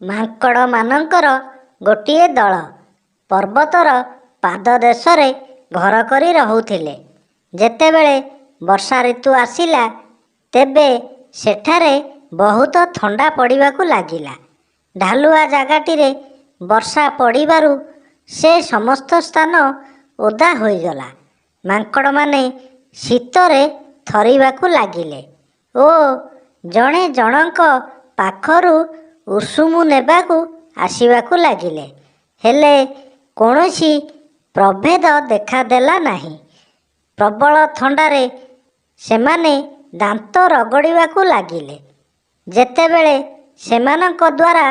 ମାଙ୍କଡ଼ମାନଙ୍କର ଗୋଟିଏ ଦଳ ପର୍ବତର ପାଦଦେଶରେ ଘର କରି ରହୁଥିଲେ। ଯେତେବେଳେ ବର୍ଷା ଋତୁ ଆସିଲା, ତେବେ ସେଠାରେ ବହୁତ ଥଣ୍ଡା ପଡ଼ିବାକୁ ଲାଗିଲା। ଢାଲୁଆ ଜାଗାଟିରେ ବର୍ଷା ପଡ଼ିବାରୁ ସେ ସମସ୍ତ ସ୍ଥାନ ଓଦା ହୋଇଗଲା। ମାଙ୍କଡ଼ମାନେ ଶୀତରେ ଥରିବାକୁ ଲାଗିଲେ ଓ ଜଣେ ଜଣଙ୍କ ପାଖରୁ ଉଷୁମ ନେବାକୁ ଆସିବାକୁ ଲାଗିଲେ। ହେଲେ କୌଣସି ପ୍ରଭେଦ ଦେଖାଦେଲା ନାହିଁ। ପ୍ରବଳ ଥଣ୍ଡାରେ ସେମାନେ ଦାନ୍ତ ରଗଡ଼ିବାକୁ ଲାଗିଲେ। ଯେତେବେଳେ ସେମାନଙ୍କ ଦ୍ୱାରା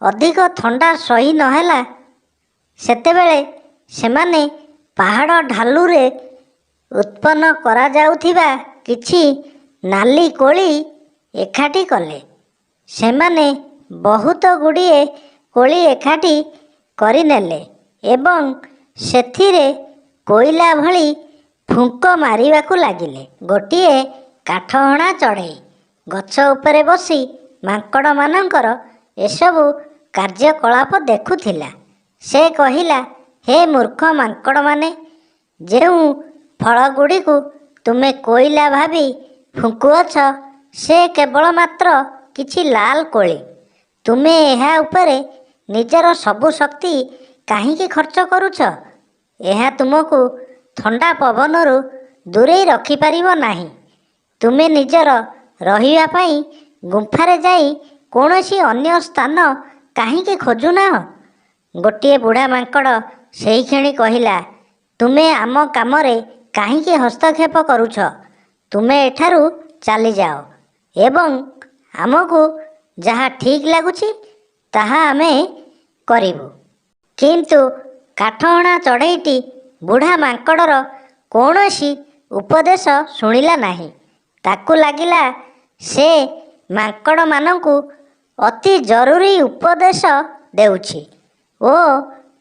ଅଧିକ ଥଣ୍ଡା ସହି ନହେଲା, ସେତେବେଳେ ସେମାନେ ପାହାଡ଼ ଢାଲୁରେ ଉତ୍ପନ୍ନ କରାଯାଉଥିବା କିଛି ନାଲି କୋଳି ଏକାଠି କଲେ। ସେମାନେ ବହୁତ ଗୁଡ଼ିଏ କୋଳି ଏକାଠି କରିନେଲେ ଏବଂ ସେଥିରେ କୋଇଲା ଭଳି ଫୁଙ୍କ ମାରିବାକୁ ଲାଗିଲେ। ଗୋଟିଏ କାଠହଣା ଚଢ଼େଇ ଗଛ ଉପରେ ବସି ମାଙ୍କଡ଼ମାନଙ୍କର ଏସବୁ କାର୍ଯ୍ୟକଳାପ ଦେଖୁଥିଲା। ସେ କହିଲା, "ହେ ମୂର୍ଖ ମାଙ୍କଡ଼ମାନେ, ଯେଉଁ ଫଳଗୁଡ଼ିକୁ ତୁମେ କୋଇଲା ଭାବି ଫୁଙ୍କୁଅଛ, ସେ କେବଳ ମାତ୍ର କିଛି ଲାଲ କୋଳି। ତୁମେ ଏହା ଉପରେ ନିଜର ସବୁ ଶକ୍ତି କାହିଁକି ଖର୍ଚ୍ଚ କରୁଛ? ଏହା ତୁମକୁ ଥଣ୍ଡା ପବନରୁ ଦୂରେଇ ରଖିପାରିବ ନାହିଁ। ତୁମେ ନିଜର ରହିବା ପାଇଁ ଗୁମ୍ଫାରେ ଯାଇ କୌଣସି ଅନ୍ୟ ସ୍ଥାନ କାହିଁକି ଖୋଜୁନାହଁ?" ଗୋଟିଏ ବୁଢ଼ା ମାଙ୍କଡ଼ ସେହିକ୍ଷଣି କହିଲା, "ତୁମେ ଆମ କାମରେ କାହିଁକି ହସ୍ତକ୍ଷେପ କରୁଛ? ତୁମେ ଏଠାରୁ ଚାଲିଯାଅ ଏବଂ ଆମକୁ ଯାହା ଠିକ୍ ଲାଗୁଛି ତାହା ଆମେ କରିବୁ।" କିନ୍ତୁ କାଠହଣା ଚଢ଼େଇଟି ବୁଢ଼ା ମାଙ୍କଡ଼ର କୌଣସି ଉପଦେଶ ଶୁଣିଲା ନାହିଁ। ତାକୁ ଲାଗିଲା, ସେ ମାଙ୍କଡ଼ମାନଙ୍କୁ ଅତି ଜରୁରୀ ଉପଦେଶ ଦେଉଛି ଓ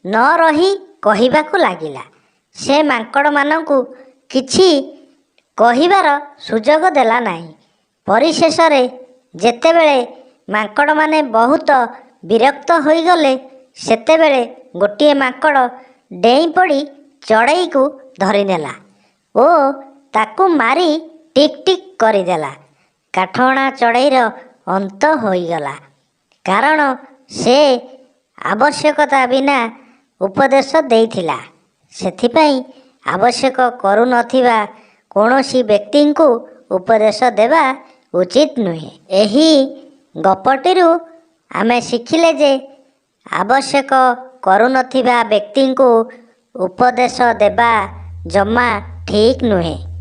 ନ ରହି କହିବାକୁ ଲାଗିଲା। ସେ ମାଙ୍କଡ଼ମାନଙ୍କୁ କିଛି କହିବାର ସୁଯୋଗ ଦେଲା ନାହିଁ। ପରିଶେଷରେ ଯେତେବେଳେ ମାଙ୍କଡ଼ମାନେ ବହୁତ ବିରକ୍ତ ହୋଇଗଲେ, ସେତେବେଳେ ଗୋଟିଏ ମାଙ୍କଡ଼ ଡେଇଁ ପଡ଼ି ଚଢ଼େଇକୁ ଧରିନେଲା ଓ ତାକୁ ମାରି ଟିକ୍ ଟିକ୍ କରିଦେଲା। କାଠହଣା ଚଢ଼େଇର ଅନ୍ତ ହୋଇଗଲା, କାରଣ ସେ ଆବଶ୍ୟକତା ବିନା ଉପଦେଶ ଦେଇଥିଲା। ସେଥିପାଇଁ ଆବଶ୍ୟକ କରୁନଥିବା କୌଣସି ବ୍ୟକ୍ତିଙ୍କୁ ଉପଦେଶ ଦେବା ଉଚିତ ନୁହେଁ। ଏହି ଗପଟିରୁ ଆମେ ଶିଖିଲେ ଯେ ଆବଶ୍ୟକ କରୁନଥିବା ବ୍ୟକ୍ତିଙ୍କୁ ଉପଦେଶ ଦେବା ଜମା ଠିକ୍ ନୁହେଁ।